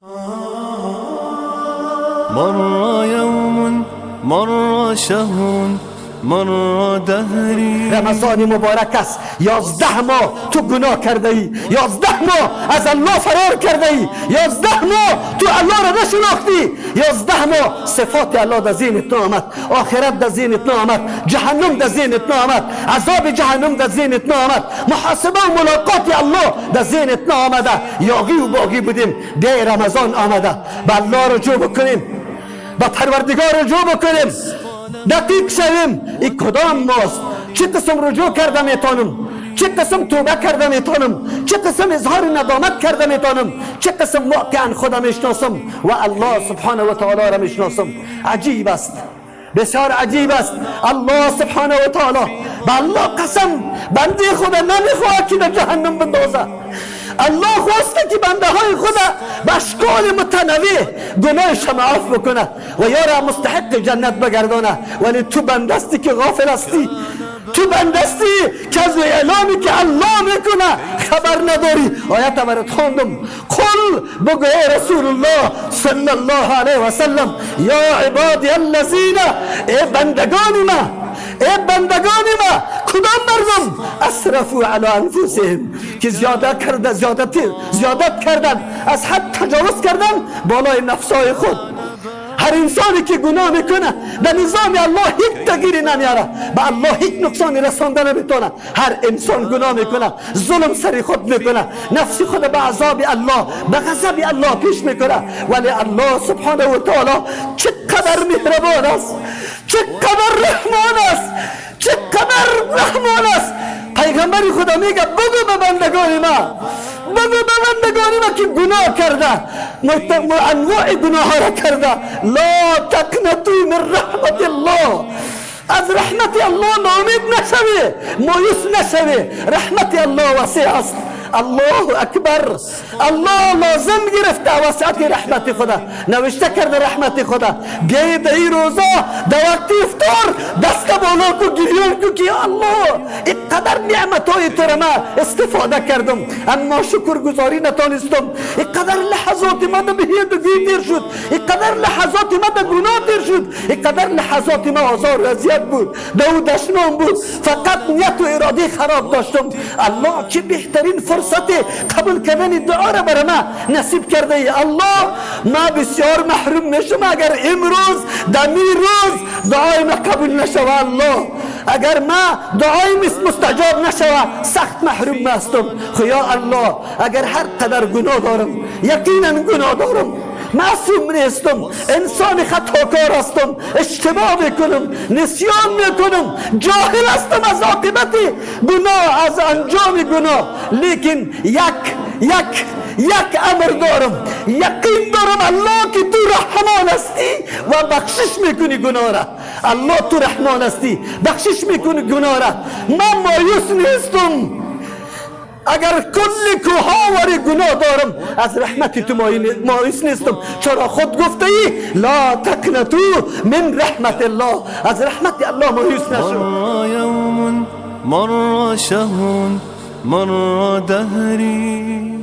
مر یوم مر شهر مر دهری. رمضان مبارک است. 11 ماه تو گناه کرده ای، 11 ماه از الله فرار کرده ای، 11 ماه تو الله را نشناختی، 11 ماه صفات الله در ذهنت نآمد، آخرت در ذهنت نآمد، جهنم در ذهنت نآمد، عذاب جهنم در ذهنت نآمد، محاسبه و ملاقات الله در ذهنت نآمده. یاغی و باغی بودیم، بیای رمضان آمده، به الله رجوع بکنیم، به پروردگار رجوع بکنیم، دقیق شویم این کدام ماست، چه قسم رجوع کرده میتونم، چه قسم توبه کرده میتونم، چه قسم اظهار ندامت کرده میتونم، چه قسم واقعا خودم میشناسم و الله سبحانه و تعالی را میشناسم. عجیب است، بسیار عجیب است. الله سبحانه و تعالی به الله قسم بنده خدا نمیخواد که در جهنم بندازه. الله خواسته که بنده های خدا به اشکال متنوع گناهش معاف بکنه و یارا مستحق جنت بگردانه، ولی تو بندستی که غافل هستی، تو بندستی که از اعلامی که الله میکنه خبر نداری. آیت برات خواندم، قل بگو ای رسول الله صلی الله علیه و سلم یا عبادی الذین، ای بندگان ما، ای بندگان ما، کدام مردم؟ اسرفوا علی انفسهم، که زیادت کردن، از حد تجاوز کردن بالای نفسای خود. هر انسانی که گناه میکنه در نظام الله هیچ تغییری نمیاره، به الله هیچ نقصانی رسانده نمیتونه. هر انسان گناه میکنه، ظلم سر خود میکنه، نفس خود به عذاب الله، به غضب الله پیش میکنه، ولی الله سبحانه و تعالی چقدر مهربان است، چقدر رحمان است، چقدر رحمان است. پیغمبر خدا میگه بگو به بندگان ما، بگو به بندگان ما که گناه کرده، انواع گناه را کرده، لا تقنطوا من رحمت الله، از رحمت الله ناامید نشوی، مایوس نشوی، رحمت الله وسیع است. الله اکبر. الله لازم گرفته وسعت رحمت خدا، نوشته کرده رحمت خدا. بیای در این روزا در وقت افطار دست بالا کو، گریان کو که یا الله اینقدر نعمت های تو را من استفاده کردم اما شکرگزاری نتانستم، اینقدر لحظات ما در بهیدگی تیر شد، اینقدر لحظات ما در گناه تیر شد، اینقدر لحظات ما آزار و اذیت بود، در او دشنام بود، فقط نیت و اراده خراب داشتم. الله چه بهترین فرصت قبول کردن دعا را برای ما نصیب کرده ای. الله ما بسیار محروم میشم اگر امروز در روز دعای ما قبول نشوه. الله اگر ما دعای مستجاب نشوه سخت محروم هستم. خو یا الله اگر هر قدر گناه دارم، یقینا گناه دارم، معصوم نیستم، انسان خطاکار هستم، اشتباه میکنم، نسیان میکنم، جاهل هستم از عاقبت گناه، از انجام گناه، لیکن یک یک یک امر دارم، یقین دارم الله که تو رحمان هستی و بخشش میکنی گناه را. الله تو رحمان هستی، بخشش میکنی گناه را. من مایوس نیستم، اگر کل کوها وری گناه دارم از رحمت تو مایوس نیستم، چرا خود گفته ای لا تقنطوا من رحمت الله، از رحمت الله مایوس نشو. مر یوم مر شهر مر دهری.